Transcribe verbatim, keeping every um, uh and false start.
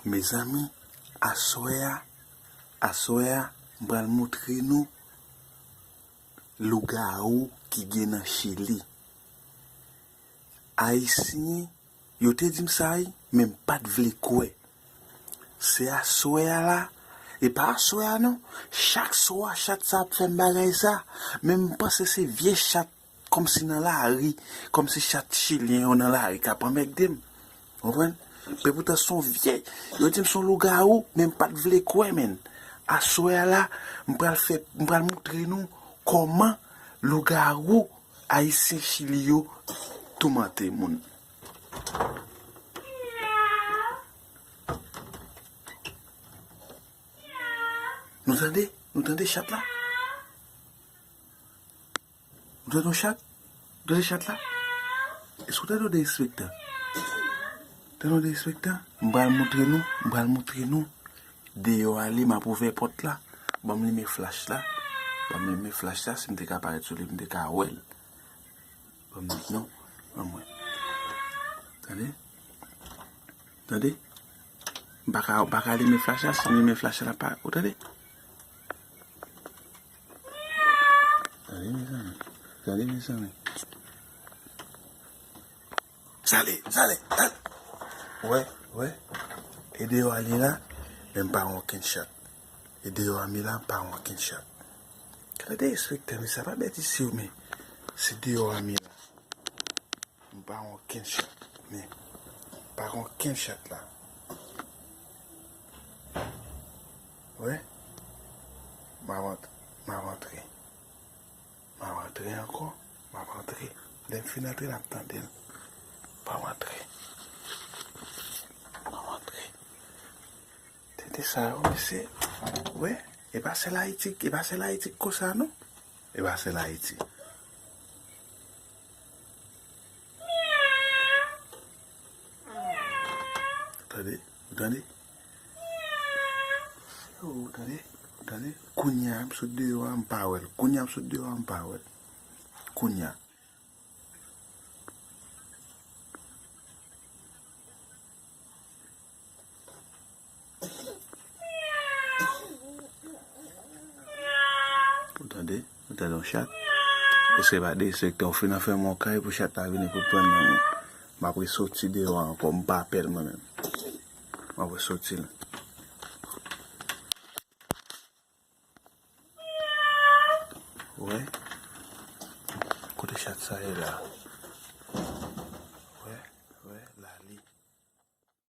Mezanmi, aswè a, aswè a, m pral moutre nou lougawou ki gen nan Chili. Ayisyen, yo te di m sa, wi, men m pa t vle kwè. Se aswè a la, e pa aswè a non, chak swa chat sa ap fè m bagay sa, men m panse se vye chat kòmsi nan lari, kòmsi chat chilyen yo nan lari k ap anmègde m. Konprann? Epoutan se yon vye, yo di m se yon lougawou, men m pa t vle kwè, menn. Aswè a la, m pral fè, m pral moutre nou kòman lougawou ayisyen Chili yo toumante moun. Nou tande? Nou tande chat la? Ou tande yon chat? Ou tande chat la? Èske ou tande yon derespektan? Tande yon derespektan? M pral moutre nou, m pral moutre nou. Deyò a li, m ap ouvè pòt la. Ban m limen flach la. Ban m limen flach la, si m te ka parèt sou li, m te ka wè l. Ban m, non, ban m wè. Tande? Tande? M pa ka, m pa ka limen flach la, si m limen flach la, pa, ou tande? Tande, mezanmi. Tande, mezanmi. Sale, sale, sale. Wè, wè. E deyò a li la, men m pa wè okenn chat. E deyò a mi la, m pa wè okenn chat. Gade derespektan, men sa pa bèt isi, men se deyò a mi la. M pa wè okenn chat. Men, m pa wè okenn chat la. Wè. M ap ant-, m ap antre. M ap antre ankò. M ap antre. Lè m fin antre, n ap tande l. M ap antre. M ap antre. Tande sa yo, mesye. Wè. E pa sèl Ayiti, e pa sèl Ayiti k konsa, non. E pa sèl Ayiti. Tande, tande. Ou tande, ou tande. Kounye a, m sot deyò a, m pa wè l. Kounye a, m sot deyò a, m pa wè l. Kounye a. Ou tande? Ou tande yon chat? Èske pa derespektan, ou fin anfèmen yon kay pou chat la vini pou pran nan men. M ap resoti deyò a ankò, m pa pè l mwen menm. M ap resoti l. Wè. Kote chat sa ye la?